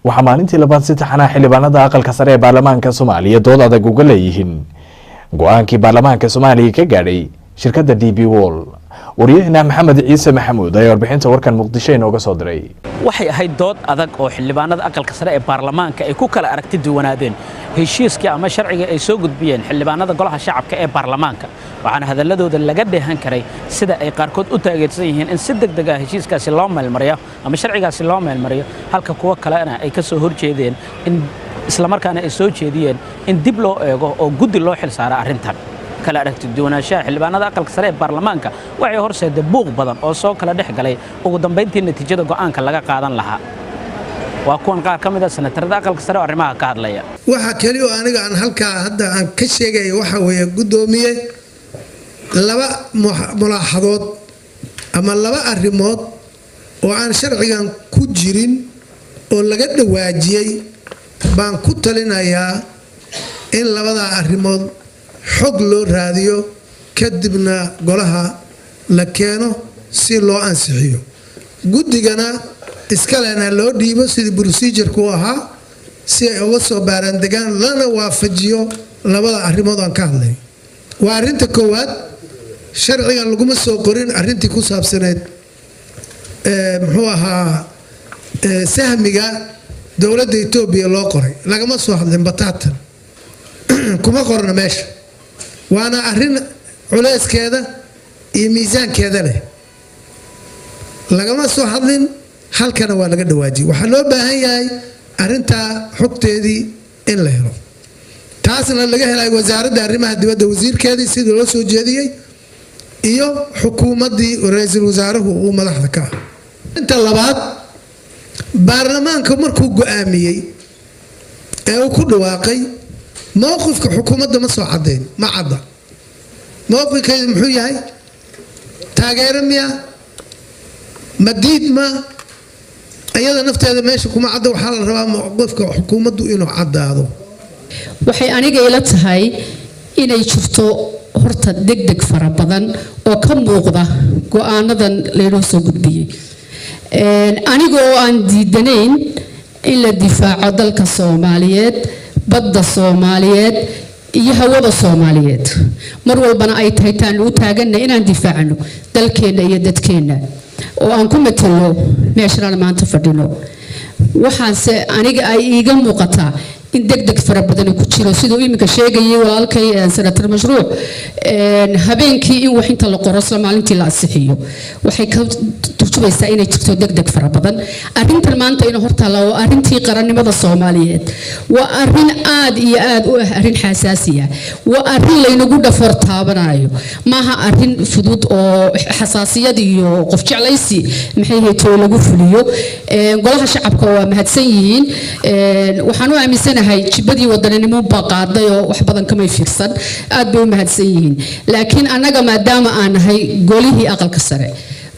Waxaa maalintii labaad si taxanaa xildhibaanada aqalka sare ee baarlamaanka Soomaaliya dood adag uga leeyihiin go-aankii baarlamaanka Soomaaliya ka gaadhay shirkadda DP World. Waryaheena Maxamed Ciise Maxamuud ayaa warbixinta warkan Muqdisho inooga soo diray. Waxay ahayd dood adag oo xildhibaanada aqalka sare ee baarlamaanka ay ku kala aragti duwanaadeen heshiiskii ama sharciga ay soo gudbiyeen xildhibaanada golaha shacabka ee baarlamaanka, waxaana hadalladooda laga dheehan karay sida ay qaarkood u taageersan yihiin in si degdeg ah heshiiskaasi loo meelmariyo ama sharcigaasi loo meelmariyo, halka kuwo kalena ay ka soo horjeedeen in islamarkaana ay soo jeediyeen in dib loo eego oo guddi loo xil saaro arrintan. Kala aragti duwanaanshaha xildhibaanada aqalka sare ee baarlamaanka waxay horseeday buuq badan oo soo kala dhex galay ugu dambayntii natiijada go'aanka laga qaadan lahaa. Waa kuwan qaar ka mid ah senatarada aqalka sare oo arrimaha ka hadlaya. Waxa keli oo aniga aan halkaa hadda aan ka sheegaya waxa weeye, guddoomiye, laba mulaaxadood ama laba arrimood oo aan sharcigan ku jirin oo laga dhawaajiyey baan ku talinayaa in labadaa arrimood xog loo raadiyo, kadibna golaha la keeno si loo ansixiyo, guddigana iskalena loo dhiibo sidii procedure-ku u ahaa si ay uga soo baaraandegaan lana waafajiyo labada arrimood aan ka hadlay. Waa arrinta koowaad, sharcigan laguma soo qorin arrintii ku saabsaneyd, muxuu ahaa, sahmiga dowladda Etoobiya loo qoray. Lagama soo hadlin bataatan, kuma qorna meesha, waana arrin culeyskeeda iyo miisaankeeda leh. Lagama soo hadlin, halkana waa laga dhawaajiyay. Waxaa loo baahan yahay arrintaa xogteedii in la helo, taasna laga helay Wasaaradda Arrimaha Dibadda, wasiirkeedii sidii loo soo jeediyey, iyo xukuumaddii ra-iisul wasaaruhu uu madaxda ka ah. Inta labaad, baarlamaanka markuu go-aamiyey ee uu ku dhawaaqay, mowqifka xukuumadda ma soo caddayn, ma cadda mowqifkeedu muxuu yahay. Taageero miya ma diid ma? Iyada nafteeda meesha kuma cadda. Waxaa la rabaa mowqifka xukuumaddu inuu caddaado. Waxay aniga ila tahay inay jirto horta degdeg fara badan oo ka muuqda go-aanadan laynoo soo gudbiyey. Aniga oo aan diidanayn in la difaaco dalka Soomaaliyeed, badda Soomaaliyeed iyo hawada Soomaaliyeed, mar walbana ay tahay taanu u taaganna inaan difaacno dalkeenna iyo dadkeenna oo aan ku matalo meeshanaan maanta fadhino, waxaanse aniga ay iiga muuqataa in deg deg fara badani ku jiro. Siduu iminka sheegayay walaalkay Senator Mashruuc, habeenkii in wax inta la qoro isla maalintii la ansixiyo waxay ka turjumaysaa inay jirto deg deg fara badan. Arrintan maanta ina hortaalla waa arrintii qarannimada Soomaaliyeed, waa arrin aad iyo aad u ah arrin xasaasi ah, waa arrin laynagu dhafoor taabanayo. Maaha arrin fudud oo xasaasiyad iyo qof jeclaysi maxay hayto lagu fuliyo. Golaha shacabka waa mahadsan yihiin. Waxaan u aaminsanahay jibadii wadaninimo baa qaaday oo wax badan kamay fiirsan, aad bay u mahadsan yihiin. Laakiin annaga maadaama aan nahay golihii aqalka sare,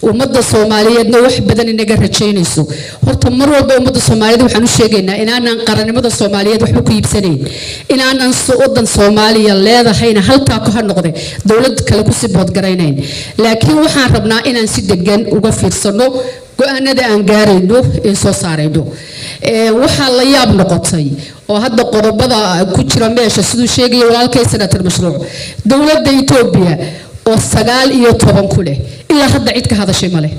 ummadda Soomaaliyeedna wax badan inaga rajaynayso, horta mar walba ummadda Soomaaliyeed waxaan u sheegaynaa inaanan qarannimada Soomaaliyeed waxba ku iibsanayn, inaanan wadan Soomaaliya leedahayna haltaa ku ha noqde dowlad kale kusii boodgaraynayn. Laakiin waxaan rabnaa inaan si degan uga fiirsano go-aanada aan gaarayno ee soo saarayno. Waxaa la yaab noqotay oo hadda qodobada ku jira meesha, siduu sheegaya walaalkay Senator Mashruuc, dowladda Etoobiya oo 19 ku leh, ilaa hadda cid ka hadashay ma leh.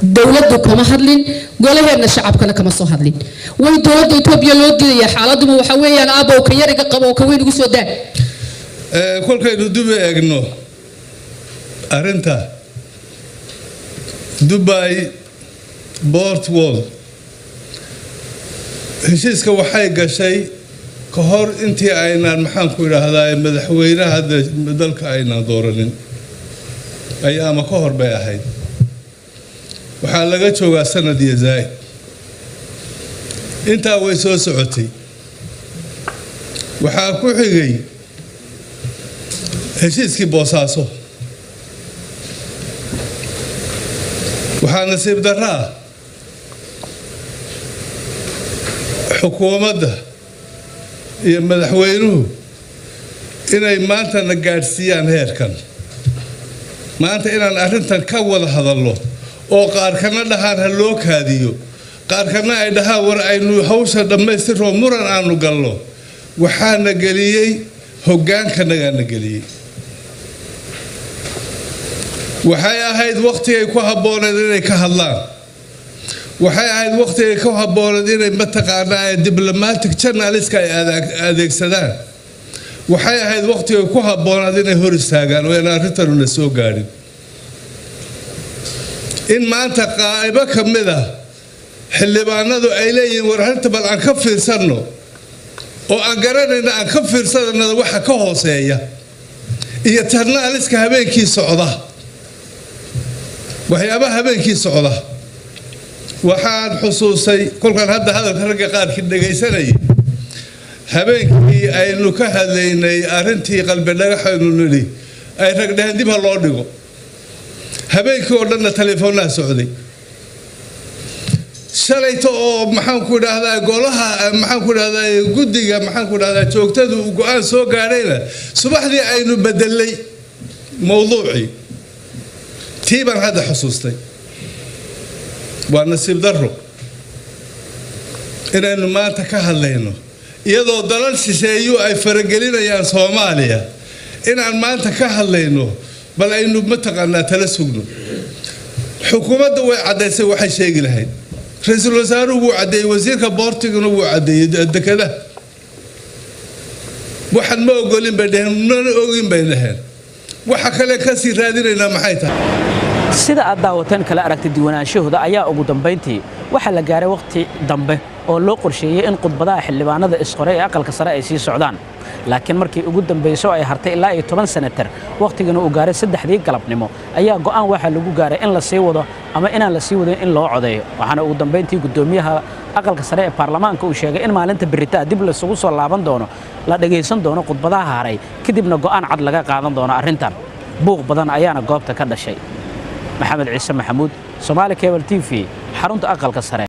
Dowladdu kama hadlin, golaheenna shacabkana kama soo hadlin. Way dowladda Etoobiya loo diidayaa? Xaaladuma waxa weeyaan aabow ka yariga qabo oo ka weyn ugu soo daa. Kolkaynu dib u eegno arrinta Dubai Port World, heshiiska waxay gashay ka hor intii aynaan, maxaanku idhaahdaa, madaxweynaha dalka aynaan dooranin ay ama ka hor bay ahayd. Waxaa laga joogaa sanad iyo zaa'id. Intaa way soo socotay. Waxaa ku xigay heshiiskii Boosaaso. Waxaa nasiib darro ah xukuumadda iyo madaxweynuhu inay maantana gaadhsiiyaan heerkan maanta inaan arrintan ka wada hadalno oo qaar kana dhahaan ha loo kaadiyo, Qaarkana ay dhahaan war aynu hawsha dhammaystiroo muran aanu galno. Waxaana geliyey hogaankannagaana geliyey. Waxay ahayd wakhtigay ku habbooneed inay ka hadlaan, waxay ahayd wakhtigay ku habbooneed inay mataqaanaa diplomatic channels-ka ay adeegsadaan, waxay ahayd wakhtigay ku habboonaad inay hor istaagaan oo aan arrintanu la soo gaadhin. In maanta qaaibo ka mid ah xildhibaanadu ay leeyihiin war arrinta bal aan ka fiirsanno, oo aan garanayna aan ka fiirsanana waxa ka hooseeya iyo channels-ka habeenkii socda, waxyaabaha habeenkii socda. Waxaan xusuusay kolkaan hadda hadalka ragga qaarkii dhegaysanayay, habeenkii aynu ka hadlaynay arrintii Qalbi Dhagaxaynu nidhi ay rag dheheen dib ha loo dhigo, habeenkii oo dhanna teleefoonaha socday. Shalayta oo maxaanku idhahdaa golaha, maxaanku idhahdaa guddiga, maxaanku idhahdaa joogtadu uu go-aan soo gaadhayna, subaxdii aynu bedelay mowduucii. Tii baan hadda xusuustay. Waa nasiib darro inaynu maanta ka hadlayno iyadoo dalal shisheeyu ay faragelinayaan Soomaaliya, inaan maanta ka hadlayno bal aynu mataqaanaa tala sugno. Xukuumadda way caddaysay waxay sheegi lahayd, ra-iisul wasaaruhu wuu caddeeyey, wasiirka port-iguna wuu caddeeyey. Dekadaha waxaan ma ogolin bay dheheen, mana ogin bay dheheen. Waxa kale kasii raadinaynaa maxay tahay? Sida aad daawateen, kala aragti duwanaanshahooda ayaa ugu dambayntii waxaa la gaaray wakhti dambe oo loo qorsheeyey in khudbadaha xildhibaanada isqoray ee aqalka sare ay sii socdaan. Laakiin markii ugu dambayso ay hartay ilaa iyo 10 senatar, wakhtigana uu gaaray 3dii galabnimo, ayaa go'aan waxaa lagu gaaray in la sii wado ama inaan la sii wadin in loo codeeyo. Waxaana ugu dambayntii guddoomiyaha aqalka sare ee baarlamaanka uu sheegay in maalinta beritaa dib laysugu soo laaban doono, la dhagaysan doono khudbadaha haray, kadibna go'aan cad laga qaadan doono arrintan. Buuq badan ayaana goobta ka dhashay. Maxamed Ciise Maxamuud, Somaali Cable TV, xarunta aqalka sare.